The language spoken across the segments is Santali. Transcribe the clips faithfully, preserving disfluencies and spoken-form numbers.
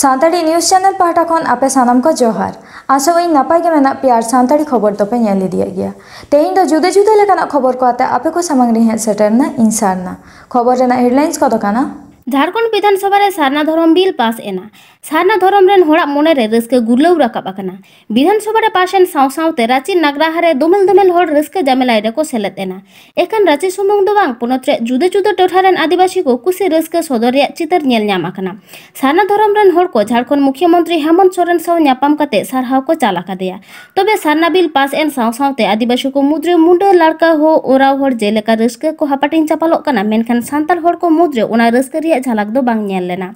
ᱥᱟᱱᱛᱟᱲᱤ ᱱᱤᱭᱩᱡᱽ ᱪᱮᱱᱮᱞ ᱯᱟᱦᱴᱟ ᱠᱷᱚᱱ ᱟᱯᱮ ᱥᱟᱱᱟᱢ ᱠᱚ ᱡᱚᱦᱟᱨ᱾ ᱟᱥᱚᱜ ᱟᱹᱧ ᱱᱟᱯᱟᱭ ᱜᱮ ᱢᱮᱱᱟᱜ ᱯᱮᱭᱟ ᱟᱨ ᱥᱟᱱᱛᱟᱲᱤ ᱠᱷᱚᱵᱚᱨ ᱫᱚᱯᱮ ᱧᱮᱞ ᱤᱫᱤᱭᱮᱫ ᱜᱮᱭᱟ᱾ ᱛᱮᱦᱮᱧ ᱫᱚ ᱡᱩᱫᱟᱹ ᱡᱩᱫᱟᱹ ᱞᱮᱠᱟᱱᱟᱜ ᱠᱷᱚᱵᱚᱨ ᱠᱚ ᱟᱛᱮ ᱟᱯᱮ ᱠᱚ ᱥᱟᱢᱟᱝ ᱨᱤᱧ ᱦᱮᱡ ᱥᱮᱴᱮᱨ ᱮᱱᱟ ᱤᱧ ᱥᱟᱨᱱᱟ᱾ ᱠᱷᱚᱵᱚᱨ ᱨᱮᱱᱟᱜ ᱦᱮᱰᱞᱟᱭᱤᱱᱥ ᱠᱚᱫᱚ ᱠᱟᱱᱟ᱾ ᱡᱷᱟᱲᱠᱷᱚᱸᱰ ᱵᱤᱫᱷᱟᱱ ᱥᱚᱵᱷᱟ ᱨᱮ ᱥᱟᱨᱱᱟ ᱫᱷᱚᱨᱚᱢ ᱵᱤᱞ ᱯᱟᱥ ᱮᱱᱟ᱾ ᱥᱟᱨᱱᱟ ᱫᱷᱚᱨᱚᱢ ᱨᱮᱱ ᱦᱚᱲᱟᱜ ᱢᱚᱱᱮ ᱨᱮ ᱨᱟᱹᱥᱠᱟᱹ ᱜᱩᱨᱞᱟᱹᱣ ᱨᱟᱠᱟᱵ ᱟᱠᱟᱱᱟ᱾ ᱵᱤᱫᱷᱟᱱ ᱥᱚᱵᱷᱟ ᱨᱮ ᱯᱟᱥ ᱮᱱ ᱥᱟᱶ ᱥᱟᱶᱛᱮ ᱨᱟᱸᱪᱤ ᱱᱟᱜᱽᱨᱟᱦᱟ ᱨᱮ ᱫᱚᱢᱮᱞ ᱫᱚᱢᱮᱞ ᱦᱚᱲ ᱨᱟᱹᱥᱠᱟᱹ ᱡᱟᱢᱮᱞᱟᱭ ᱨᱮᱠᱚ ᱥᱮᱞᱮᱫ ᱮᱱᱟ᱾ ᱮᱠᱷᱟᱱ ᱨᱟᱸᱪᱤ ᱥᱩᱢᱩᱝ ᱫᱚ ᱵᱟᱝ, ᱯᱚᱱᱚᱛ ᱨᱮᱭᱟᱜ ᱡᱩᱫᱟᱹ ᱡᱩᱫᱟᱹ ᱴᱚᱴᱷᱟ ᱨᱮᱱ ᱟᱹᱫᱤᱵᱟᱹᱥᱤ ᱠᱚ ᱠᱩᱥᱤ ᱨᱟᱹᱥᱠᱟᱹ ᱥᱚᱫᱚᱨ ᱨᱮᱭᱟᱜ ᱪᱤᱛᱟᱹᱨ ᱧᱮᱞ ᱧᱟᱢ ᱟᱠᱟᱱᱟ᱾ ᱥᱟᱨᱱᱟ ᱫᱷᱚᱨᱚᱢ ᱨᱮᱱ ᱦᱚᱲ ᱠᱚ ᱡᱷᱟᱲᱠᱷᱚᱸᱰ ᱢᱩᱠᱷᱭᱟᱹᱢᱚᱱᱛᱨᱤ ᱦᱮᱢᱚᱱᱛ ᱥᱚᱨᱮᱱ ᱥᱟᱶ ᱧᱟᱯᱟᱢ ᱠᱟᱛᱮ ᱥᱟᱨᱦᱟᱣ ᱠᱚ ᱪᱟᱞ ᱟᱠᱟᱫᱮᱭᱟ᱾ ᱛᱚᱵᱮ ᱥᱟᱨᱱᱟ ᱵᱤᱞ ᱯᱟᱥ ᱮᱱ ᱥᱟᱶ ᱥᱟᱶᱛᱮ ᱟᱹᱫᱤᱵᱟᱹᱥᱤ ᱠᱚ ᱢᱩᱫᱽᱨᱮ ᱢᱩᱸᱰᱟᱹ, ᱞᱟᱲᱠᱟ, ᱦᱳ, ᱳᱨᱟᱣ ᱦᱚᱲ ᱡᱮᱞᱮᱠᱟ ᱨᱟᱹᱥᱠᱟᱹ ᱠᱚ ᱦᱟᱯᱟᱴᱤᱧ ᱪᱟᱯᱟᱞᱚᱜ ᱠᱟᱱᱟ, ᱢᱮᱱᱠᱷᱟᱱ ᱥᱟᱱᱛᱟᱲ ᱦᱚᱲ ᱠᱚ ᱢᱩᱫᱽᱨᱮ ᱚᱱᱟ ᱨᱟᱹᱥᱠᱟᱹ ᱨᱮᱭᱟᱜ ᱡᱷᱟᱞᱟᱠ ᱫᱚ ᱵᱟᱝ ᱧᱮᱞ ᱞᱮᱱᱟ᱾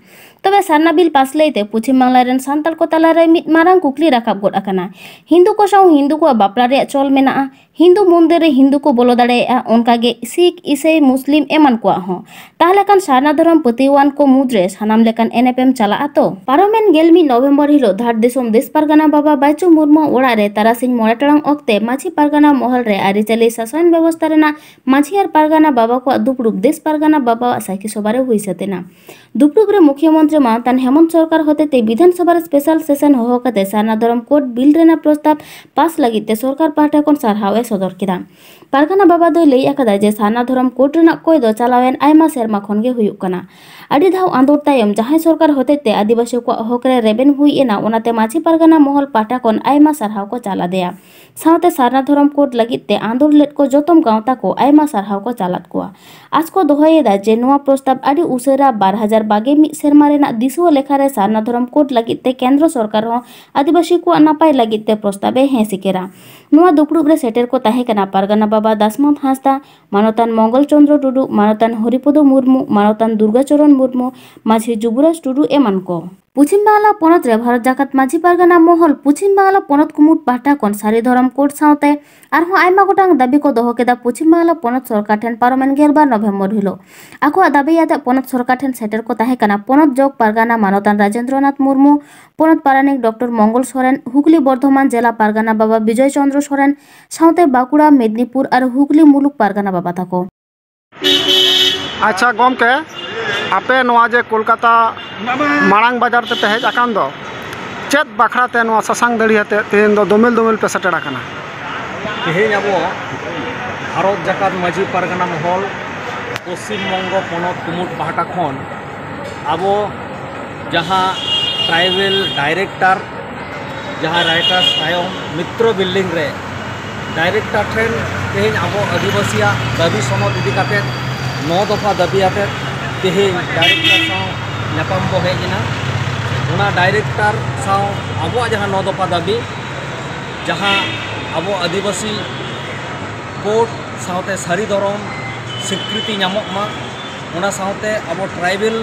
ᱛᱚᱵᱮ ᱥᱟᱨᱱᱟ ᱵᱤᱞ ᱯᱟᱥ ᱞᱟᱹᱭᱛᱮ ᱯᱚᱪᱷᱤᱢ ᱵᱟᱝᱞᱟ ᱨᱮᱱ ᱥᱟᱱᱛᱟᱲ ᱠᱚ ᱛᱟᱞᱟᱨᱮ ᱢᱤᱫ ᱢᱟᱨᱟᱝ ᱠᱩᱠᱞᱤ ᱨᱟᱠᱟᱵ ᱜᱚᱫ ᱟᱠᱟᱱᱟ᱾ ᱦᱤᱱᱫᱩ ᱠᱚ ᱥᱟᱶ ᱦᱤᱱᱫᱩ ᱠᱚᱣᱟᱜ ᱵᱟᱯᱞᱟ ᱨᱮᱭᱟᱜ ᱪᱚᱞ ᱢᱮᱱᱟᱜᱼᱟ, ᱦᱤᱱᱫᱩ ᱢᱚᱱᱫᱤᱨ ᱨᱮ ᱦᱤᱱᱫᱩ ᱠᱚ ᱵᱚᱞᱚ ᱫᱟᱲᱮᱭᱟᱜᱼᱟ, ᱚᱱᱠᱟ ᱜᱮ ᱥᱤᱠᱷ, ᱤᱥᱟᱹᱭ, ᱢᱩᱥᱞᱤᱢ ᱮᱢᱟᱱ ᱠᱚᱣᱟᱜ ᱦᱚᱸ᱾ ᱛᱟᱦᱞᱮ ᱠᱷᱟᱱ ᱥᱟᱨᱱᱟ ᱫᱷᱚᱨᱚᱢ ᱯᱟᱹᱛᱭᱟᱹᱣᱟᱱ ᱠᱚ ᱢᱩᱫᱽᱨᱮ ᱥᱟᱱᱟᱢ ᱞᱮᱠᱟᱱ ᱮᱱᱮᱯᱮᱢ ᱪᱟᱞᱟᱜᱼᱟ ᱛᱚ? ᱯᱟᱨᱚᱢᱮᱱ ᱜᱮᱞ ᱢᱤᱫ ᱱᱚᱵᱷᱮᱢᱵᱚᱨ ᱦᱤᱞᱳᱜ ᱫᱷᱟᱲ ᱫᱤᱥᱚᱢ ᱫᱮᱥ ᱯᱟᱨᱜᱟᱱᱟ ᱵᱟᱵᱟ ᱵᱟᱹᱪᱩ ᱢᱩᱨᱢᱩ ᱚᱲᱟᱜ ᱨᱮ ᱛᱟᱨᱟᱥᱤᱧ ᱢᱚᱬᱮ ᱴᱟᱲᱟᱝ ᱚᱠᱛᱮ ᱢᱟᱹᱡᱷᱤ ᱯᱟᱨᱜᱟᱱᱟ ᱢᱚᱦᱚᱞ ᱨᱮ ᱟᱹᱨᱤᱪᱟᱹᱞᱤ ᱥᱟᱥᱚᱱ ᱵᱮᱵᱚᱥᱛᱷᱟ ᱨᱮᱱᱟᱜ ᱢᱟᱹᱡᱷᱤ ᱟᱨ ᱯᱟᱨᱜᱟᱱᱟ ᱵᱟᱵᱟ ᱠᱚᱣᱟᱜ ᱫᱩᱯᱲᱩᱵ ᱫᱮᱥ ᱯᱟᱨᱜᱟᱱᱟ ᱵᱟᱵᱟᱣᱟᱜ ᱥᱟᱹᱠᱷᱤ ᱥᱚᱵᱷᱟ ᱨᱮ ᱦᱩᱭ ᱥᱟᱹᱛ ᱮᱱᱟ᱾ ᱫᱩᱯᱲᱩᱵ ᱨᱮ ᱢᱩᱠᱷᱭᱟᱹᱢᱚᱱᱛᱨᱤ ᱢᱟᱱᱚᱛᱟᱱ ᱦᱮᱢᱚᱱᱛ ᱥᱚᱨᱠᱟᱨ ᱦᱚᱛᱮᱛᱮ ᱵᱤᱫᱷᱟᱱ ᱥᱚᱵᱷᱟ ᱨᱮ ᱥᱯᱮᱥᱟᱞ ᱥᱮᱥᱚᱱ ᱦᱚᱦᱚ ᱠᱟᱛᱮ ᱥᱟᱨᱱᱟ ᱫᱷᱚᱨᱚᱢ ᱠᱳᱰ ᱵᱤᱞ ᱨᱮᱱᱟᱜ ᱯᱨᱚᱥᱛᱟᱵ ᱯᱟᱥ ᱞᱟᱹᱜᱤᱫ ᱛᱮ ᱥᱚᱨᱠᱟᱨ ᱯᱟᱦᱴᱟ ᱠᱷᱚᱱ ᱥᱟᱨᱦᱟᱣ ᱮ ᱥᱚᱫᱚᱨ ᱠᱮᱫᱟ᱾ ᱯᱟᱨᱜᱟᱱᱟ ᱵᱟᱵᱟ ᱫᱚᱭ ᱞᱟᱹᱭ ᱟᱠᱟᱫᱟ ᱡᱮ ᱥᱟᱨᱱᱟ ᱫᱷᱚᱨᱚᱢ ᱠᱳᱰ ᱨᱮᱱᱟᱜ ᱠᱚᱭ ᱫᱚ ᱪᱟᱞᱟᱣᱮᱱ ᱟᱭᱢᱟ ᱥᱮᱨᱢᱟ ᱠᱷᱚᱱ ᱜᱮ ᱦᱩᱭᱩᱜ ᱠᱟᱱᱟ᱾ ᱟᱹᱰᱤ ᱫᱷᱟᱣ ᱟᱸᱫᱳᱲ ᱛᱟᱭᱚᱢ ᱡᱟᱦᱟᱸᱭ ᱥᱚᱨᱠᱟᱨ ᱦᱚᱛᱮᱛᱮ ᱟᱹᱫᱤᱵᱟᱹᱥᱤ ᱠᱚᱣᱟᱜ ᱦᱚᱠ ᱨᱮ ᱨᱮᱵᱮᱱ ᱦᱩᱭ ᱮᱱᱟ, ᱚᱱᱟᱛᱮ ᱢᱟᱹᱡᱷᱤ ᱯᱟᱨᱜᱟᱱᱟ ᱢᱚᱦᱚᱞ ᱯᱟᱦᱴᱟ ᱠᱷᱚᱱ ᱟᱭᱢᱟ ᱥᱟᱨᱦᱟᱣ ᱠᱚ ᱪᱟᱞ ᱟᱫᱮᱭᱟ᱾ ᱥᱟᱶᱛᱮ ᱥᱟᱨᱱᱟ ᱫᱷᱚᱨᱚᱢ ᱠᱳᱰ ᱞᱟᱹᱜᱤᱫ ᱛᱮ ᱟᱸᱫᱳᱲ ᱞᱮᱫ ᱠᱚ ᱡᱚᱛᱚᱢ ᱜᱟᱶᱛᱟ ᱠᱚ ᱟᱭᱢᱟ ᱥᱟᱨᱦᱟᱣ ᱠᱚ ᱪᱟᱞᱟᱫ ᱠᱚᱣᱟ᱾ ᱟᱸᱥ ᱠᱚ ᱫᱚᱦᱚᱭᱮᱫᱟ ᱡᱮ ᱱᱚᱣᱟ ᱯᱨᱚᱥᱛᱟᱵ ᱟᱹᱰᱤ ᱩᱥᱟᱹᱨᱟ ᱵᱟᱨ ᱦᱟᱡᱟᱨ ᱵᱟᱜᱮ ᱢᱤᱫ ᱥᱮᱨᱢᱟ ᱨᱮᱱᱟᱜ ᱫᱤᱥᱩᱣᱟᱹ ᱞᱮᱠᱷᱟ ᱨᱮ ᱥᱟᱨᱱᱟ ᱫᱷᱚᱨᱚᱢ ᱠᱳᱰ ᱞᱟᱹᱜᱤᱫ ᱛᱮ ᱠᱮᱱᱫᱨᱚ ᱥᱚᱨᱠᱟᱨ ᱦᱚᱸ ᱟᱹᱫᱤᱵᱟᱹᱥᱤ ᱠᱚᱣᱟᱜ ᱱᱟᱯᱟᱭ ᱞᱟᱹᱜᱤᱫ ᱛᱮ ᱯᱨᱚᱥᱛᱟᱵ ᱮ ᱦᱮᱸ ᱥᱤᱠᱟᱹᱨᱟ᱾ ᱱᱚᱣᱟ ᱫᱩᱯᱲᱩᱵ ᱨᱮ ᱥᱮᱴᱮᱨ ᱠᱚ ᱛᱟᱦᱮᱸ ᱠᱟᱱᱟ ᱯᱟᱨᱜᱟᱱᱟ ᱵᱟᱵᱟ ᱫᱟᱥᱢᱚᱛ ᱦᱟᱸᱥᱫᱟ, ᱢᱟᱱᱚᱛᱟᱱ ᱢᱚᱝᱜᱚᱞ ᱪᱚᱸᱫᱽᱨᱚ ᱴᱩᱰᱩ, ᱢᱟᱱᱚᱛᱟᱱ ᱦᱚᱨᱤᱯᱚᱫᱚ ᱢᱩᱨᱢᱩ, ᱢᱟᱱᱚᱛᱟᱱ ᱫᱩᱨᱜᱟ ᱪᱚᱨᱚᱱ ᱢᱩᱨᱢᱩ, ᱢᱟᱹᱡᱷᱤ ᱡᱩᱵᱚᱨᱟᱡᱽ ᱴᱩᱰᱩ ᱮᱢᱟᱱ ᱠᱚ᱾ ᱯᱚᱪᱷᱤᱢ ᱵᱟᱝᱞᱟ ᱯᱚᱱᱚᱛ ᱨᱮ ᱵᱷᱟᱨᱚᱛ ᱡᱟᱠᱟᱛ ᱢᱟᱹᱡᱷᱤ ᱯᱟᱨᱜᱟᱱᱟ ᱢᱚᱦᱚᱞ ᱯᱚᱪᱷᱤᱢ ᱵᱟᱝᱞᱟ ᱯᱚᱱᱚᱛ ᱠᱩᱢᱩᱴ ᱯᱟᱦᱴᱟ ᱠᱷᱚᱱ ᱥᱟᱹᱨᱤ ᱫᱷᱚᱨᱚᱢ ᱠᱳᱰ ᱥᱟᱶᱛᱮ ᱟᱨᱦᱚᱸ ᱟᱭᱢᱟ ᱜᱚᱴᱟᱝ ᱫᱟᱹᱵᱤ ᱠᱚ ᱫᱚᱦᱚ ᱠᱮᱫᱟ ᱯᱚᱪᱷᱤᱢ ᱵᱟᱝᱞᱟ ᱯᱚᱱᱚᱛ ᱥᱚᱨᱠᱟᱨ ᱴᱷᱮᱱ ᱯᱟᱨᱚᱢᱮᱱ ᱜᱮᱞᱵᱟᱨ ᱱᱚᱵᱷᱮᱢᱵᱚᱨ ᱦᱤᱞᱳᱜ᱾ ᱟᱠᱚᱣᱟᱜ ᱫᱟᱹᱵᱤ ᱟᱛᱮ ᱯᱚᱱᱚᱛ ᱥᱚᱨᱠᱟᱨ ᱴᱷᱮᱱ ᱥᱮᱴᱮᱨ ᱠᱚ ᱛᱟᱦᱮᱸ ᱠᱟᱱᱟ ᱯᱚᱱᱚᱛ ᱡᱚᱜᱽ ᱯᱟᱨᱜᱟᱱᱟ ᱢᱟᱱᱚᱛᱟᱱ ᱨᱟᱡᱮᱱᱫᱨᱚᱱᱟᱛᱷ ᱢᱩᱨᱢᱩ, ᱯᱚᱱᱚᱛ ᱯᱟᱨᱟᱱᱤᱠ ᱰᱚᱠᱴᱚᱨ ᱢᱚᱝᱜᱚᱞ ᱥᱚᱨᱮᱱ, ᱦᱩᱜᱽᱞᱤ ᱵᱚᱨᱫᱷᱚᱢᱟᱱ ᱡᱮᱞᱟ ᱯᱟᱨᱜᱟᱱᱟ ᱵᱟᱵᱟ ᱵᱤᱡᱚᱭ ᱪᱚᱸᱫᱽᱨᱚ ᱥᱚᱨᱮᱱ, ᱥᱟᱶᱛᱮ ᱵᱟᱸᱠᱩᱲᱟ, ᱢᱮᱫᱽᱱᱤᱯᱩᱨ ᱟᱨ ᱦᱩᱜᱽᱞᱤ ᱢᱩᱞᱩᱠ ᱯᱟᱨᱜᱟᱱᱟ ᱵᱟᱵᱟ ᱛᱟᱠᱚ᱾ ᱟᱪᱪᱷᱟ ᱜᱚᱢᱠᱮ, ᱟᱯᱮ ᱱᱚᱣᱟ ᱡᱮ ᱠᱳᱞᱠᱟᱛᱟ ᱢᱟᱲᱟᱝ ᱵᱟᱡᱟᱨ ᱛᱮᱯᱮ ᱦᱮᱡ ᱟᱠᱟᱱ ᱫᱚ, ᱪᱮᱫ ᱵᱟᱠᱷᱨᱟ ᱛᱮ ᱱᱚᱣᱟ ᱥᱟᱥᱟᱝ ᱫᱟᱹᱲᱦᱤ ᱟᱛᱮ ᱛᱮᱦᱮᱧ ᱫᱚ ᱫᱚᱢᱮᱞ ᱫᱚᱢᱮᱞ ᱯᱮ ᱥᱮᱴᱮᱨ ᱟᱠᱟᱱᱟ? ᱛᱮᱦᱮᱧ ᱟᱵᱚ ᱵᱷᱟᱨᱚᱛ ᱡᱟᱠᱟᱛ ᱢᱟᱹᱡᱷᱤ ᱯᱟᱨᱜᱟᱱᱟ ᱢᱚᱦᱚᱞ, ᱯᱚᱥᱪᱤᱢ ᱵᱚᱝᱜᱚ ᱯᱚᱱᱚᱛ ᱠᱩᱢᱩᱴ ᱯᱟᱦᱴᱟ ᱠᱷᱚᱱ ᱟᱵᱚ ᱡᱟᱦᱟᱸ ᱴᱨᱟᱭᱵᱮᱞ ᱰᱟᱭᱨᱮᱠᱴᱚᱨ, ᱡᱟᱦᱟᱸ ᱨᱟᱭᱴᱟᱨᱥ ᱛᱟᱭᱚᱢ ᱢᱤᱛᱨᱚ ᱵᱤᱞᱰᱤᱝ ᱨᱮ ᱰᱟᱭᱨᱮᱠᱴᱚᱨ ᱴᱷᱮᱱ ᱛᱮᱦᱮᱧ ᱟᱵᱚ ᱟᱹᱫᱤᱵᱟᱹᱥᱤᱭᱟᱜ ᱫᱟᱹᱵᱤ ᱥᱚᱱᱚᱫ ᱤᱫᱤ ᱠᱟᱛᱮ ᱱᱚ ᱫᱚᱯᱷᱟ ᱫᱟᱹᱵᱤ ᱟᱛᱮ ᱛᱮᱦᱮᱧ ᱰᱟᱭᱨᱮᱠᱴᱚᱨ ᱥᱟᱶ ᱧᱟᱯᱟᱢ ᱵᱚ ᱦᱮᱡ ᱮᱱᱟ᱾ ᱚᱱᱟ ᱰᱟᱭᱨᱮᱠᱴᱚᱨ ᱥᱟᱶ ᱟᱵᱚᱣᱟᱜ ᱡᱟᱦᱟᱸ ᱱᱚ ᱫᱚᱯᱷᱟ ᱫᱟᱹᱵᱤ, ᱡᱟᱦᱟᱸ ᱟᱵᱚ ᱟᱹᱫᱤᱵᱟᱹᱥᱤ ᱠᱳᱰ ᱥᱟᱶᱛᱮ ᱥᱟᱹᱨᱤ ᱫᱷᱚᱨᱚᱢ ᱥᱤᱠᱨᱤᱛᱤ ᱧᱟᱢᱚᱜ ᱢᱟ, ᱚᱱᱟ ᱥᱟᱶᱛᱮ ᱟᱵᱚ ᱴᱨᱟᱭᱵᱮᱞ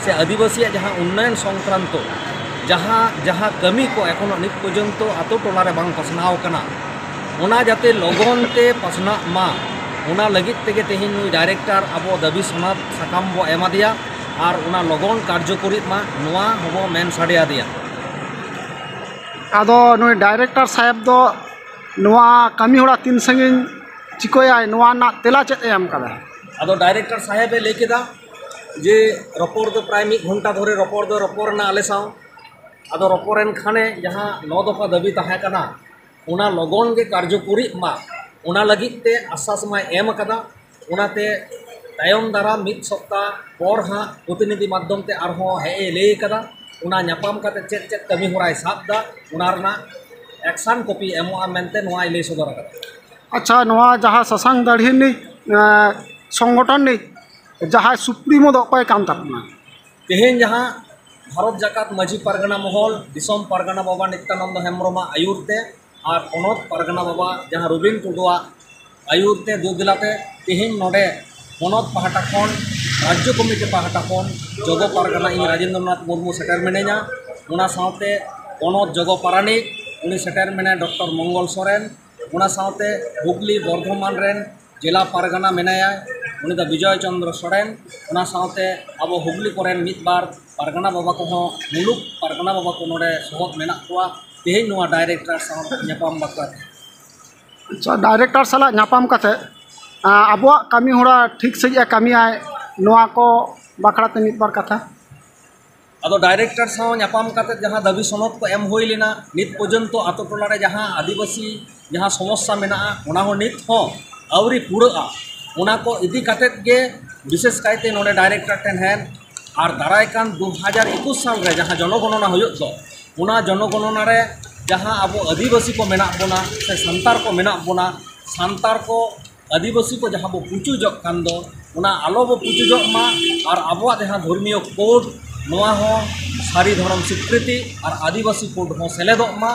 ᱥᱮ ᱟᱹᱫᱤᱵᱟᱹᱥᱤᱭᱟᱜ ᱡᱟᱦᱟᱸ ᱩᱱᱱᱚᱭᱚᱱ ᱥᱚᱝᱠᱨᱟᱱᱛᱚ ᱡᱟᱦᱟᱸ ᱡᱟᱦᱟᱸ ᱠᱟᱹᱢᱤ ᱠᱚ ᱮᱠᱷᱚᱱᱳ ᱱᱤᱛ ᱯᱚᱨᱡᱚᱱᱛᱚ ᱟᱛᱳ ᱴᱚᱞᱟ ᱨᱮ ᱵᱟᱝ ᱯᱟᱥᱱᱟᱣ ᱠᱟᱱᱟ, ᱚᱱᱟ ᱡᱟᱛᱮ ᱞᱚᱜᱚᱱ ᱛᱮ ᱯᱟᱥᱱᱟᱜ ᱢᱟ, ᱚᱱᱟ ᱞᱟᱹᱜᱤᱫ ᱛᱮᱜᱮ ᱛᱮᱦᱮᱧ ᱱᱩᱭ ᱰᱟᱭᱨᱮᱠᱴᱚᱨ ᱟᱵᱚ ᱫᱟᱹᱵᱤ ᱥᱚᱱᱚᱫ ᱥᱟᱠᱟᱢ ᱵᱚ ᱮᱢᱟᱫᱮᱭᱟ ᱟᱨ ᱚᱱᱟ ᱞᱚᱜᱚᱱ ᱠᱟᱨᱡᱚᱠᱚᱨᱤᱜ ᱢᱟ, ᱱᱚᱣᱟ ᱦᱚᱸᱵᱚ ᱢᱮᱱ ᱥᱟᱰᱮ ᱟᱫᱮᱭᱟ᱾ ᱟᱫᱚ ᱱᱩᱭ ᱰᱟᱭᱨᱮᱠᱴᱚᱨ ᱥᱟᱦᱮᱵᱽ ᱫᱚ ᱱᱚᱣᱟ ᱠᱟᱹᱢᱤ ᱦᱚᱨᱟ ᱛᱤᱱ ᱥᱟᱺᱜᱤᱧ ᱪᱤᱠᱟᱹᱭᱟᱭ, ᱱᱚᱣᱟ ᱨᱮᱱᱟᱜ ᱛᱮᱞᱟ ᱪᱮᱫ ᱮ ᱮᱢ ᱠᱟᱫᱟ? ᱟᱫᱚ ᱰᱟᱭᱨᱮᱠᱴᱚᱨ ᱥᱟᱦᱮᱵᱽ ᱮ ᱞᱟᱹᱭ ᱠᱮᱫᱟ ᱡᱮ ᱨᱚᱯᱚᱲ ᱫᱚ ᱯᱨᱟᱭ ᱢᱤᱫ ᱜᱷᱚᱱᱴᱟ ᱫᱷᱚᱨᱮ ᱨᱚᱯᱚᱲ ᱫᱚ ᱨᱚᱯᱚᱲ ᱮᱱᱟ ᱟᱞᱮ ᱥᱟᱶ᱾ ᱟᱫᱚ ᱨᱚᱯᱚᱲᱮᱱ ᱠᱷᱟᱱᱮ ᱡᱟᱦᱟᱸ ᱱᱚ ᱫᱚᱯᱷᱟ ᱫᱟᱹᱵᱤ ᱛᱟᱦᱮᱸ ᱠᱟᱱᱟ, ᱚᱱᱟ ᱞᱚᱜᱚᱱ ᱜᱮ ᱠᱟᱨᱡᱚᱠᱚᱨᱤᱜ ᱢᱟ, ᱚᱱᱟ ᱞᱟᱹᱜᱤᱫ ᱛᱮ ᱟᱥᱥᱟᱥ ᱢᱟᱭ ᱮᱢ ᱟᱠᱟᱫᱟ᱾ ᱚᱱᱟᱛᱮ ᱛᱟᱭᱚᱢ ᱫᱟᱨᱟᱢ ᱢᱤᱫ ᱥᱚᱯᱛᱟ ᱯᱚᱨ ᱦᱟᱸᱜ ᱯᱨᱚᱛᱤᱱᱤᱫᱷᱤ ᱢᱟᱫᱽᱫᱷᱚᱢ ᱛᱮ ᱟᱨᱦᱚᱸ ᱦᱮᱡ ᱮ ᱞᱟᱹᱭ ᱟᱠᱟᱫᱟ᱾ ᱚᱱᱟ ᱧᱟᱯᱟᱢ ᱠᱟᱛᱮ ᱪᱮᱫ ᱪᱮᱫ ᱠᱟᱹᱢᱤ ᱦᱚᱨᱟᱭ ᱥᱟᱵ ᱮᱫᱟ, ᱚᱱᱟ ᱨᱮᱱᱟᱜ ᱮᱠᱥᱟᱱ ᱠᱚᱯᱤ ᱮᱢᱚᱜᱼᱟ ᱢᱮᱱᱛᱮ ᱱᱚᱣᱟᱭ ᱞᱟᱹᱭ ᱥᱚᱫᱚᱨ ᱟᱠᱟᱫᱟ᱾ ᱟᱪᱪᱷᱟ, ᱱᱚᱣᱟ ᱡᱟᱦᱟᱸ ᱥᱟᱥᱟᱝ ᱫᱟᱲᱦᱤ ᱨᱤᱱᱤᱡ, ᱮᱸ, ᱥᱚᱝᱜᱚᱴᱷᱚᱱ ᱨᱤᱱᱤᱡ ᱡᱟᱦᱟᱸᱭ ᱥᱩᱯᱨᱤᱢᱳ ᱫᱚ ᱚᱠᱚᱭ ᱠᱟᱱ ᱛᱟᱵᱚᱱᱟ? ᱛᱮᱦᱮᱧ ᱡᱟᱦᱟᱸ ᱵᱷᱟᱨᱚᱛ ᱡᱟᱠᱟᱛ ᱢᱟᱹᱡᱷᱤ ᱯᱟᱨᱜᱟᱱᱟ ᱢᱚᱦᱚᱞ, ᱫᱤᱥᱚᱢ ᱯᱟᱨᱜᱟᱱᱟ ᱵᱟᱵᱟ ᱱᱤᱛᱭᱟᱱᱚᱱᱫᱚ ᱦᱮᱢᱵᱨᱚᱢᱟᱜ ᱟᱹᱭᱩᱨ ᱛᱮ ᱟᱨ ᱯᱚᱱᱚᱛ ᱯᱟᱨᱜᱟᱱᱟ ᱵᱟᱵᱟ ᱡᱟᱦᱟᱸ ᱨᱚᱵᱤᱱ ᱴᱩᱰᱩᱣᱟᱜ ᱟᱹᱭᱩᱨ ᱛᱮ ᱫᱩᱫᱤᱞᱟᱛᱮ ᱛᱮᱦᱮᱧ ᱱᱚᱰᱮ ᱯᱚᱱᱚᱛ ᱯᱟᱦᱴᱟ ᱠᱷᱚᱱ, ᱨᱟᱡᱽᱡᱚ ᱠᱚᱢᱤᱴᱤ ᱯᱟᱦᱴᱟ ᱠᱷᱚᱱ ᱡᱚᱜᱚ ᱯᱟᱨᱜᱟᱱᱟ ᱤᱧ ᱨᱟᱡᱮᱱᱫᱨᱚᱱᱟᱛᱷ ᱢᱩᱨᱢᱩ ᱥᱮᱴᱮᱨ ᱢᱤᱱᱟᱹᱧᱟ᱾ ᱚᱱᱟ ᱥᱟᱶᱛᱮ ᱯᱚᱱᱚᱛ ᱡᱚᱜᱚ ᱯᱟᱨᱟᱱᱤᱠ ᱩᱱᱤ ᱥᱮᱴᱮᱨ ᱢᱮᱱᱟᱭ ᱰᱚᱠᱴᱚᱨ ᱢᱚᱝᱜᱚᱞ ᱥᱚᱨᱮᱱ, ᱚᱱᱟ ᱥᱟᱶᱛᱮ ᱦᱩᱜᱽᱞᱤ ᱵᱚᱨᱫᱷᱚᱢᱟᱱ ᱨᱮᱱ ᱡᱮᱞᱟ ᱯᱟᱨᱜᱟᱱᱟ ᱢᱮᱱᱟᱭᱟ, ᱩᱱᱤ ᱫᱚ ᱵᱤᱡᱚᱭ ᱪᱚᱱᱫᱨᱚ ᱥᱚᱨᱮᱱ᱾ ᱚᱱᱟ ᱥᱟᱶᱛᱮ ᱟᱵᱚ ᱦᱩᱜᱽᱞᱤ ᱠᱚᱨᱮᱱ ᱢᱤᱫ ᱵᱟᱨ ᱯᱟᱨᱜᱟᱱᱟ ᱵᱟᱵᱟ ᱠᱚᱦᱚᱸ, ᱢᱩᱞᱩᱠ ᱯᱟᱨᱜᱟᱱᱟ ᱵᱟᱵᱟ ᱠᱚ ᱱᱚᱰᱮ ᱥᱚᱦᱚᱫ ᱢᱮᱱᱟᱜ ᱠᱚᱣᱟ ᱛᱮᱦᱮᱧ ᱱᱚᱣᱟ ᱰᱟᱭᱨᱮᱠᱴᱚᱨ ᱥᱟᱶ ᱧᱟᱯᱟᱢ ᱵᱟᱠᱷᱨᱟ ᱛᱮ᱾ ᱟᱪᱪᱷᱟ, ᱰᱟᱭᱨᱮᱠᱴᱚᱨ ᱥᱟᱞᱟᱜ ᱧᱟᱯᱟᱢ ᱠᱟᱛᱮ, ᱟᱸ, ᱟᱵᱚᱣᱟᱜ ᱠᱟᱹᱢᱤ ᱦᱚᱨᱟ ᱴᱷᱤᱠ ᱥᱟᱺᱦᱤᱡ ᱮ ᱠᱟᱹᱢᱤᱭᱟᱭ, ᱱᱚᱣᱟ ᱠᱚ ᱵᱟᱠᱷᱨᱟ ᱛᱮ ᱢᱤᱫ ᱵᱟᱨ ᱠᱟᱛᱷᱟ᱾ ᱟᱫᱚ ᱰᱟᱭᱨᱮᱠᱴᱚᱨ ᱥᱟᱶ ᱧᱟᱯᱟᱢ ᱠᱟᱛᱮ ᱡᱟᱦᱟᱸ ᱫᱟᱹᱵᱤ ᱥᱚᱱᱚᱫ ᱠᱚ ᱮᱢ ᱦᱩᱭ ᱞᱮᱱᱟ, ᱱᱤᱛ ᱯᱚᱨᱡᱚᱱᱛᱚ ᱟᱛᱳ ᱴᱚᱞᱟ ᱨᱮ ᱡᱟᱦᱟᱸ ᱟᱹᱫᱤᱵᱟᱹᱥᱤ ᱡᱟᱦᱟᱸ ᱥᱚᱢᱚᱥᱥᱟ ᱢᱮᱱᱟᱜᱼᱟ, ᱚᱱᱟ ᱦᱚᱸ ᱱᱤᱛ ᱦᱚᱸ ᱟᱹᱣᱨᱤ ᱯᱩᱨᱟᱹᱜᱼᱟ᱾ ᱚᱱᱟ ᱠᱚ ᱤᱫᱤ ᱠᱟᱛᱮ ᱜᱮ ᱵᱤᱥᱮᱥ ᱠᱟᱭᱛᱮ ᱱᱚᱰᱮ ᱰᱟᱭᱨᱮᱠᱴᱚᱨ ᱴᱷᱮᱱ ᱦᱮᱱ ᱟᱨ ᱫᱟᱨᱟᱭ ᱠᱟᱱ ᱫᱩ ᱦᱟᱡᱟᱨ ᱮᱠᱩᱥ ᱥᱟᱞ ᱨᱮ ᱡᱟᱦᱟᱸ ᱡᱚᱱᱚᱜᱚᱱᱚᱱᱟ ᱦᱩᱭᱩᱜ ᱫᱚ, ᱚᱱᱟ ᱡᱚᱱᱚᱜᱚᱱᱚᱱᱟ ᱨᱮ ᱡᱟᱦᱟᱸ ᱟᱵᱚ ᱟᱹᱫᱤᱵᱟᱹᱥᱤ ᱠᱚ ᱢᱮᱱᱟᱜ ᱵᱚᱱᱟ ᱥᱮ ᱥᱟᱱᱛᱟᱲ ᱠᱚ ᱢᱮᱱᱟᱜ ᱵᱚᱱᱟ, ᱥᱟᱱᱛᱟᱲ ᱠᱚ ᱟᱹᱫᱤᱵᱟᱹᱥᱤ ᱠᱚ ᱡᱟᱦᱟᱸ ᱵᱚ ᱯᱩᱪᱩᱡᱚᱜ ᱠᱟᱱ ᱫᱚ, ᱚᱱᱟ ᱟᱞᱚ ᱵᱚ ᱯᱩᱪᱩᱡᱚᱜ ᱢᱟ᱾ ᱟᱨ ᱟᱵᱚᱣᱟᱜ ᱡᱟᱦᱟᱸ ᱫᱷᱚᱨᱢᱤᱭᱚ ᱠᱳᱰ, ᱱᱚᱣᱟ ᱦᱚᱸ ᱥᱟᱹᱨᱤ ᱫᱷᱚᱨᱚᱢ ᱥᱤᱠᱨᱤᱛᱤ ᱟᱨ ᱟᱹᱫᱤᱵᱟᱹᱥᱤ ᱠᱳᱰ ᱦᱚᱸ ᱥᱮᱞᱮᱫᱚᱜ ᱢᱟ᱾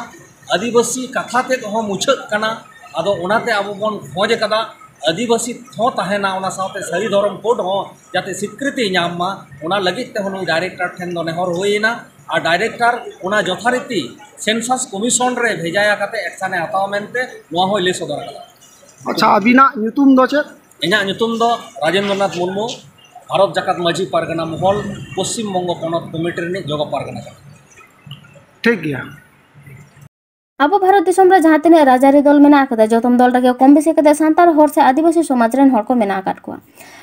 ᱟᱹᱫᱤᱵᱟᱹᱥᱤ ᱠᱟᱛᱷᱟ ᱛᱮᱫ ᱦᱚᱸ ᱢᱩᱪᱟᱹᱫ ᱠᱟᱱᱟ᱾ ᱟᱫᱚ ᱚᱱᱟᱛᱮ ᱟᱵᱚ ᱵᱚᱱ ᱠᱷᱚᱡᱽ ᱟᱠᱟᱫᱟ ᱟᱹᱫᱤᱵᱟᱹᱥᱤ ᱦᱚᱸ ᱛᱟᱦᱮᱱᱟ, ᱚᱱᱟ ᱥᱟᱶᱛᱮ ᱥᱟᱹᱨᱤ ᱫᱷᱚᱨᱚᱢ ᱠᱳᱰ ᱦᱚᱸ ᱡᱟᱛᱮ ᱥᱤᱠᱨᱤᱛᱤ ᱧᱟᱢ ᱢᱟ, ᱚᱱᱟ ᱞᱟᱹᱜᱤᱫ ᱛᱮ ᱦᱚᱸ ᱱᱩᱭ ᱰᱟᱭᱨᱮᱠᱴᱚᱨ ᱴᱷᱮᱱ ᱫᱚ ᱱᱮᱦᱚᱨ ᱦᱩᱭᱮᱱᱟ᱾ ᱟᱨ ᱰᱟᱭᱨᱮᱠᱴᱚᱨ ᱚᱱᱟ ᱡᱚᱛᱷᱟᱨᱤᱛᱤ ᱥᱮᱱᱥᱟᱥ ᱠᱚᱢᱤᱥᱚᱱ ᱨᱮ ᱵᱷᱮᱡᱟᱭᱟ ᱠᱟᱛᱮ ᱮᱠᱥᱟᱱᱮ ᱦᱟᱛᱟᱣᱟ ᱢᱮᱱᱛᱮ ᱱᱚᱣᱟ ᱦᱚᱸᱭ ᱞᱟᱹᱭ ᱥᱚᱫᱚᱨ ᱟᱠᱟᱫᱟ᱾ ᱟᱪᱪᱷᱟ, ᱟᱹᱵᱤᱱᱟᱜ ᱧᱩᱛᱩᱢ ᱫᱚ ᱪᱮᱫ? ᱤᱧᱟᱹᱜ ᱧᱩᱛᱩᱢ ᱫᱚ ᱨᱟᱡᱮᱱᱫᱨᱚᱱᱟᱛᱷ ᱢᱩᱨᱢᱩ, ᱵᱷᱟᱨᱚᱛ ᱡᱟᱠᱟᱛ ᱢᱟᱹᱡᱷᱤ ᱯᱟᱨᱜᱟᱱᱟ ᱢᱚᱦᱚᱞ, ᱯᱚᱥᱪᱤᱢ ᱵᱚᱝᱜᱚ ᱯᱚᱱᱚᱛ ᱠᱚᱢᱤᱴᱤ ᱨᱤᱱᱤᱡ ᱡᱚᱜᱚ ᱯᱟᱨᱜᱟᱱᱟ ᱠᱟᱱᱟ᱾ ᱴᱷᱤᱠ ᱜᱮᱭᱟ᱾ ᱟᱵᱚ ᱵᱷᱟᱨᱚᱛ ᱫᱤᱥᱚᱢ ᱨᱮ ᱡᱟᱦᱟᱸ ᱛᱤᱱᱟᱹᱜ ᱨᱟᱡᱽᱟᱹᱨᱤ ᱫᱚᱞ ᱢᱮᱱᱟᱜ ᱟᱠᱟᱫᱟ, ᱡᱚᱛᱚᱢ ᱫᱚᱞ ᱨᱮᱜᱮ ᱠᱚᱢ ᱵᱮᱥᱤ ᱠᱟᱛᱮ ᱥᱟᱱᱛᱟᱲ ᱦᱚᱲ ᱥᱮ ᱟᱹᱫᱤᱵᱟᱹᱥᱤ ᱥᱚᱢᱟᱡᱽ ᱨᱮᱱ ᱦᱚᱲ ᱠᱚ ᱢᱮᱱᱟᱜ ᱟᱠᱟᱫ ᱠᱚᱣᱟ᱾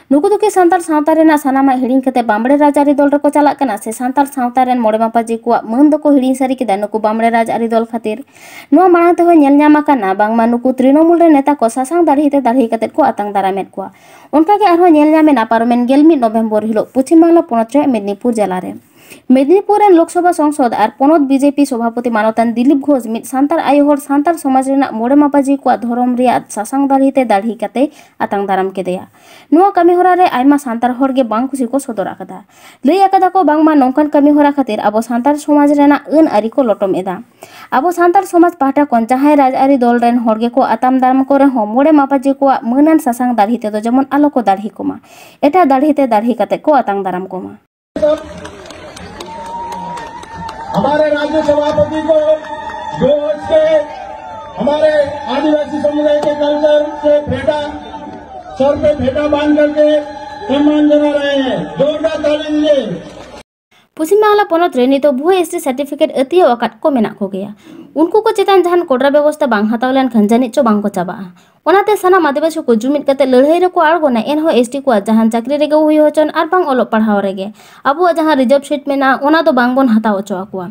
ᱱᱩᱠᱩ ᱫᱚ ᱠᱤ ᱥᱟᱱᱛᱟᱲ ᱥᱟᱶᱛᱟ ᱨᱮᱱᱟᱜ ᱥᱟᱱᱟᱢᱟᱜ ᱦᱤᱲᱤᱧ ᱠᱟᱛᱮ ᱵᱟᱢᱲᱮ ᱨᱟᱡᱽᱟᱹᱨᱤ ᱫᱚᱞ ᱨᱮᱠᱚ ᱪᱟᱞᱟᱜ ᱠᱟᱱᱟ, ᱥᱮ ᱥᱟᱱᱛᱟᱲ ᱥᱟᱶᱛᱟ ᱨᱮᱱ ᱢᱚᱬᱮ ᱢᱟᱯᱟᱡᱤ ᱠᱚᱣᱟᱜ ᱢᱟᱹᱱ ᱫᱚᱠᱚ ᱦᱤᱲᱤᱧ ᱥᱟᱹᱨᱤ ᱠᱮᱫᱟ ᱱᱩᱠᱩ ᱵᱟᱢᱲᱮ ᱨᱟᱡᱽᱟᱹᱨᱤ ᱫᱚᱞ ᱠᱷᱟᱹᱛᱤᱨ? ᱱᱚᱣᱟ ᱢᱟᱲᱟᱝ ᱛᱮᱦᱚᱸ ᱧᱮᱞ ᱧᱟᱢ ᱟᱠᱟᱱᱟ, ᱵᱟᱝᱢᱟ ᱱᱩᱠᱩ ᱛᱨᱤᱱᱚᱢᱩᱞ ᱨᱮᱱ ᱱᱮᱛᱟ ᱠᱚ ᱥᱟᱥᱟᱝ ᱫᱟᱲᱦᱤ ᱛᱮ ᱫᱟᱲᱦᱤ ᱠᱟᱛᱮ ᱠᱚ ᱟᱛᱟᱝ ᱫᱟᱨᱟᱢᱮᱫ ᱠᱚᱣᱟ᱾ ᱚᱱᱠᱟ ᱜᱮ ᱟᱨᱦᱚᱸ ᱧᱮᱞ ᱧᱟᱢ ᱮᱱᱟ ᱯᱟᱨᱚᱢᱮᱱ ᱜᱮᱞ ᱢᱤᱫ ᱱᱚᱵᱷᱮᱢᱵᱚᱨ ᱦᱤᱞᱳᱜ ᱯᱚᱪᱷᱤᱢ ᱵᱟᱝᱞᱟ ᱯᱚᱱᱚᱛ ᱨᱮᱭᱟᱜ ᱢᱮᱫᱽᱱᱤᱯᱩᱨ ᱡᱮᱞᱟ ᱨᱮ᱾ ᱢᱮᱫᱽᱱᱤᱯᱩᱨ ᱨᱮᱱ ᱞᱳᱠᱥᱚᱵᱷᱟ ᱥᱚᱝᱥᱚᱫ ᱟᱨ ᱯᱚᱱᱚᱛ ᱵᱤᱡᱮᱯᱤ ᱥᱚᱵᱷᱟᱯᱚᱛᱤ ᱢᱟᱱᱚᱛᱟᱱ ᱫᱤᱞᱤᱯ ᱜᱷᱳᱥ ᱢᱤᱫ ᱥᱟᱱᱛᱟᱲ ᱟᱭᱳ ᱦᱚᱲ ᱥᱟᱱᱛᱟᱲ ᱥᱚᱢᱟᱡᱽ ᱨᱮᱱᱟᱜ ᱢᱚᱬᱮ ᱢᱟᱯᱟᱡᱤ ᱠᱚᱣᱟᱜ ᱫᱷᱚᱨᱚᱢ ᱨᱮᱭᱟᱜ ᱥᱟᱥᱟᱝ ᱫᱟᱲᱦᱤ ᱛᱮ ᱫᱟᱲᱦᱤ ᱠᱟᱛᱮ ᱟᱛᱟᱝ ᱫᱟᱨᱟᱢ ᱠᱮᱫᱮᱭᱟ᱾ ᱱᱚᱣᱟ ᱠᱟᱹᱢᱤ ᱦᱚᱨᱟ ᱨᱮ ᱟᱭᱢᱟ ᱥᱟᱱᱛᱟᱲ ᱦᱚᱲ ᱜᱮ ᱵᱟᱝ ᱠᱩᱥᱤ ᱠᱚ ᱥᱚᱫᱚᱨ ᱟᱠᱟᱫᱟ᱾ ᱞᱟᱹᱭ ᱟᱠᱟᱫᱟ ᱠᱚ ᱵᱟᱝᱢᱟ ᱱᱚᱝᱠᱟᱱ ᱠᱟᱹᱢᱤ ᱦᱚᱨᱟ ᱠᱷᱟᱹᱛᱤᱨ ᱟᱵᱚ ᱥᱟᱱᱛᱟᱲ ᱥᱚᱢᱟᱡᱽ ᱨᱮᱱᱟᱜ ᱟᱹᱱ ᱟᱹᱨᱤ ᱠᱚ ᱞᱚᱴᱚᱢ ᱮᱫᱟ᱾ ᱟᱵᱚ ᱥᱟᱱᱛᱟᱲ ᱥᱚᱢᱟᱡᱽ ᱯᱟᱦᱴᱟ ᱠᱷᱚᱱ ᱡᱟᱦᱟᱸᱭ ᱨᱟᱡᱽᱟᱹᱨᱤ ᱫᱚᱞ ᱨᱮᱱ ᱦᱚᱲ ᱜᱮᱠᱚ ᱟᱛᱟᱝ ᱫᱟᱨᱟᱢ ᱠᱚ ᱨᱮᱦᱚᱸ ᱢᱚᱬᱮ ᱢᱟᱯᱟᱡᱤ ᱠᱚᱣᱟᱜ ᱢᱟᱹᱱᱟᱱ ᱥᱟᱥᱟᱝ ᱫᱟᱲᱦᱤ ᱛᱮᱫᱚ ᱡᱮᱢᱚᱱ ᱟᱞᱚ ᱠᱚ ᱫᱟᱲᱦᱤ ᱠᱚᱢᱟ, ᱮᱴᱟᱜ ᱫᱟᱲᱦᱤ ᱛᱮ ᱫᱟᱲᱦᱤ ᱠᱟᱛᱮ ᱠᱚ ᱟᱛᱟᱝ ᱫᱟᱨᱟᱢ ᱠᱚᱢᱟ᱾ हमारे राज्य सभापति को जो इसके हमारे आदिवासी समुदाय के कल्चर से फेटा, सर पे फेटा बांध करके सम्मान जना रहे हैं। जोरदार ताली दीजिए। ᱯᱚᱪᱷᱤᱢ ᱵᱟᱝᱞᱟ ᱯᱚᱱᱚᱛ ᱨᱮ ᱱᱤᱛᱚᱜ ᱵᱷᱩᱭᱟᱹ ᱮᱥᱴᱤ ᱥᱟᱨᱴᱤᱯᱷᱤᱠᱮᱴ ᱟᱹᱛᱤᱭᱟᱹᱣ ᱟᱠᱟᱫ ᱠᱚ ᱢᱮᱱᱟᱜ ᱠᱚᱜᱮᱭᱟ᱾ ᱩᱱᱠᱩ ᱠᱚ ᱪᱮᱛᱟᱱ ᱡᱟᱦᱟᱱ ᱠᱚᱰᱨᱟ ᱵᱮᱵᱚᱥᱛᱟ ᱵᱟᱝ ᱦᱟᱛᱟᱣ ᱞᱮᱱᱠᱷᱟᱱ ᱡᱟᱹᱱᱤᱡ ᱪᱚ ᱵᱟᱝ ᱠᱚ ᱪᱟᱵᱟᱜᱼᱟ᱾ ᱚᱱᱟᱛᱮ ᱥᱟᱱᱟᱢ ᱟᱹᱫᱤᱵᱟᱹᱥᱤ ᱠᱚ ᱡᱩᱢᱤᱫ ᱠᱟᱛᱮ ᱞᱟᱹᱲᱦᱟᱹᱭ ᱨᱮᱠᱚ ᱟᱬᱜᱚᱱᱟ, ᱮᱱᱦᱚᱸ ᱮᱥᱴᱤ ᱠᱚᱣᱟᱜ ᱡᱟᱦᱟᱱ ᱪᱟᱹᱠᱨᱤ ᱨᱮᱜᱮ ᱦᱩᱭ ᱦᱚᱪᱚᱱ ᱟᱨ ᱵᱟᱝ ᱚᱞᱚᱜ ᱯᱟᱲᱦᱟᱣ ᱨᱮᱜᱮ ᱟᱵᱚᱣᱟᱜ ᱡᱟᱦᱟᱸ ᱨᱤᱡᱟᱨᱵᱷ ᱥᱤᱴ ᱢᱮᱱᱟᱜᱼᱟ, ᱚᱱᱟ ᱫᱚ ᱵᱟᱝ ᱵᱚᱱ ᱦᱟᱛᱟᱣ ᱦᱚᱪᱚ ᱟᱠᱚᱣᱟ᱾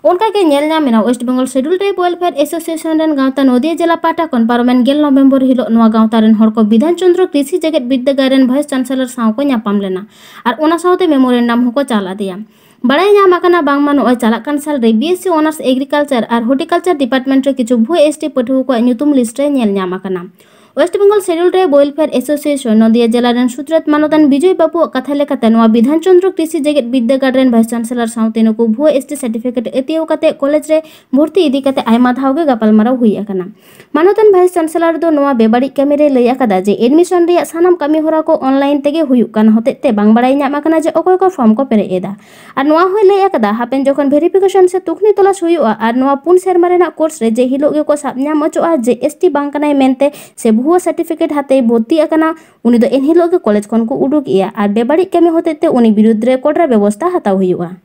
ᱚᱱᱠᱟ ᱜᱮ ᱧᱮᱞ ᱧᱟᱢ ᱮᱱᱟ, West Bengal scheduled tribe welfare association ᱨᱮᱱ ᱜᱟᱶᱛᱟ ᱱᱚᱫᱤᱭᱟ ᱡᱮᱞᱟ ᱯᱟᱦᱴᱟ ᱠᱷᱚᱱ ᱯᱟᱨᱚᱢᱮᱱ ᱜᱮᱞ ᱱᱚᱵᱷᱮᱢᱵᱚᱨ ᱦᱤᱞᱳᱜ ᱱᱚᱣᱟ ᱜᱟᱶᱛᱟ ᱨᱮᱱ ᱦᱚᱲ ᱠᱚ ᱵᱤᱫᱷᱟᱱ ᱪᱚᱸᱫᱽᱨᱚ ᱠᱨᱤᱥᱤ ᱡᱮᱜᱮᱛ ᱵᱤᱨᱫᱟᱹᱜᱟᱲ ᱨᱮᱱ ᱵᱷᱟᱭᱤᱥ ᱪᱟᱱᱥᱮᱞᱚᱨ ᱥᱟᱶ ᱠᱚ ᱧᱟᱯᱟᱢ ᱞᱮᱱᱟ ᱟᱨ ᱚᱱᱟ ᱥᱟᱶᱛᱮ ᱢᱮᱢᱳᱨᱮᱱᱰᱟᱢ ᱦᱚᱸᱠᱚ ᱪᱟᱞ ᱟᱫᱮᱭᱟ᱾ ᱵᱟᱲᱟᱭ ᱧᱟᱢ ᱟᱠᱟᱱᱟ ᱵᱟᱝᱢᱟ ᱱᱚᱜᱼᱚᱭ ᱪᱟᱞᱟᱜ ᱠᱟᱱ ᱥᱟᱞ ᱨᱮ B S C honours agriculture ᱟᱨ ᱦᱚᱨᱴᱤᱠᱟᱞᱪᱟᱨ ᱰᱤᱯᱟᱨᱴᱢᱮᱱᱴ ᱨᱮ ᱠᱤᱪᱷᱩ ᱵᱷᱩᱣᱟᱹ ᱮᱥ ᱴᱤ ᱯᱟᱹᱴᱷᱩᱣᱟᱹ ᱠᱚᱣᱟᱜ ᱧᱩᱛᱩᱢ ᱞᱤᱥᱴ ᱨᱮ ᱧᱮᱞ ᱧᱟᱢ ᱟᱠᱟᱱᱟ᱾ West Bengal scheduled tribe welfare association Nadia ᱡᱮᱞᱟ ᱨᱮᱱ ᱥᱩᱛᱨᱮᱛ ᱢᱟᱱᱚᱛᱟᱱ ᱵᱤᱡᱚᱭ ᱵᱟᱵᱩᱣᱟᱜ ᱠᱟᱛᱷᱟ ᱞᱮᱠᱟᱛᱮ, ᱱᱚᱣᱟ ᱵᱤᱫᱷᱟᱱ ᱪᱚᱸᱫᱽᱨᱚ ᱠᱨᱤᱥᱤ ᱡᱮᱜᱮᱛ ᱵᱤᱨᱫᱟᱹᱜᱟᱲ ᱨᱮᱱ ᱵᱷᱟᱭᱤᱥ ᱪᱟᱱᱥᱮᱞᱚᱨ ᱥᱟᱶᱛᱮ ᱱᱩᱠᱩ ᱵᱷᱩᱣᱟᱹ ᱮᱥ ᱴᱤ ᱥᱟᱨᱴᱤᱯᱷᱤᱠᱮᱴ ᱟᱹᱛᱤᱭᱟᱹᱣ ᱠᱟᱛᱮ ᱠᱚᱞᱮᱡᱽ ᱨᱮ ᱵᱷᱚᱨᱛᱤ ᱤᱫᱤ ᱠᱟᱛᱮ ᱟᱭᱢᱟ ᱫᱷᱟᱣ ᱜᱮ ᱜᱟᱯᱟᱞᱢᱟᱨᱟᱣ ᱦᱩᱭ ᱟᱠᱟᱱᱟ᱾ ᱢᱟᱱᱚᱛᱟᱱ ᱵᱷᱟᱭᱤᱥ ᱪᱟᱱᱥᱮᱞᱚᱨ ᱫᱚ ᱱᱚᱣᱟ ᱵᱮᱵᱟᱹᱲᱤᱡ ᱠᱟᱹᱢᱤ ᱨᱮ ᱞᱟᱹᱭ ᱟᱠᱟᱫᱟ ᱡᱮ ᱮᱰᱢᱤᱥᱚᱱ ᱨᱮᱭᱟᱜ ᱥᱟᱱᱟᱢ ᱠᱟᱹᱢᱤ ᱦᱚᱨᱟ ᱠᱚ ᱚᱱᱞᱟᱭᱤᱱ ᱛᱮᱜᱮ ᱦᱩᱭᱩᱜ ᱠᱟᱱ ᱦᱚᱛᱮᱡ ᱛᱮ ᱵᱟᱝ ᱵᱟᱲᱟᱭ ᱧᱟᱢ ᱟᱠᱟᱱᱟ ᱡᱮ ᱚᱠᱚᱭ ᱠᱚ ᱯᱷᱚᱨᱢ ᱠᱚ ᱯᱮᱨᱮᱡ ᱮᱫᱟ᱾ ᱟᱨ ᱱᱚᱣᱟ ᱦᱚᱸᱭ ᱞᱟᱹᱭ ᱟᱠᱟᱫᱟ, ᱦᱟᱯᱮᱱ ᱡᱚᱠᱷᱚᱱ ᱵᱷᱮᱨᱤᱯᱷᱤᱠᱮᱥᱚᱱ ᱥᱮ ᱛᱩᱠᱷᱱᱤ ᱛᱚᱞᱟᱥ ᱦᱩᱭᱩᱜᱼᱟ ᱟᱨ ᱱᱚᱣᱟ ᱯᱩᱱ ᱥᱮᱨᱢᱟ ᱨᱮᱱᱟᱜ ᱠᱳᱨᱥ ᱨᱮ ᱡᱮ ᱦᱤᱞᱳᱜ ᱜᱮᱠᱚ ᱥᱟᱵ ᱧᱟᱢ ᱚᱪᱚᱜᱼᱟ ᱡᱮ ᱮᱥ ᱴᱤ ᱵᱟᱝ ᱠᱟᱱᱟᱭ ᱢᱮᱱᱛᱮ ᱥᱮ ᱵᱷᱩᱣᱟᱹ ᱥᱟᱨᱴᱤᱯᱷᱤᱠᱮᱴ ᱦᱟᱛᱮᱭ ᱵᱷᱚᱨᱛᱤ ᱟᱠᱟᱱᱟ, ᱩᱱᱤ ᱫᱚ ᱮᱱᱦᱤᱞᱳᱜ ᱜᱮ ᱠᱚᱞᱮᱡᱽ ᱠᱷᱚᱱ ᱠᱚ ᱩᱰᱩᱠ ᱮᱭᱟ ᱟᱨ ᱵᱮᱵᱟᱹᱲᱤᱡ ᱠᱟᱹᱢᱤ ᱦᱚᱛᱮᱡ ᱛᱮ ᱩᱱᱤ ᱵᱤᱨᱩᱫᱽ ᱨᱮ ᱠᱚᱲᱟ ᱵᱮᱵᱚᱥᱛᱷᱟ ᱦᱟᱛᱟᱣ ᱦᱩᱭᱩᱜᱼᱟ᱾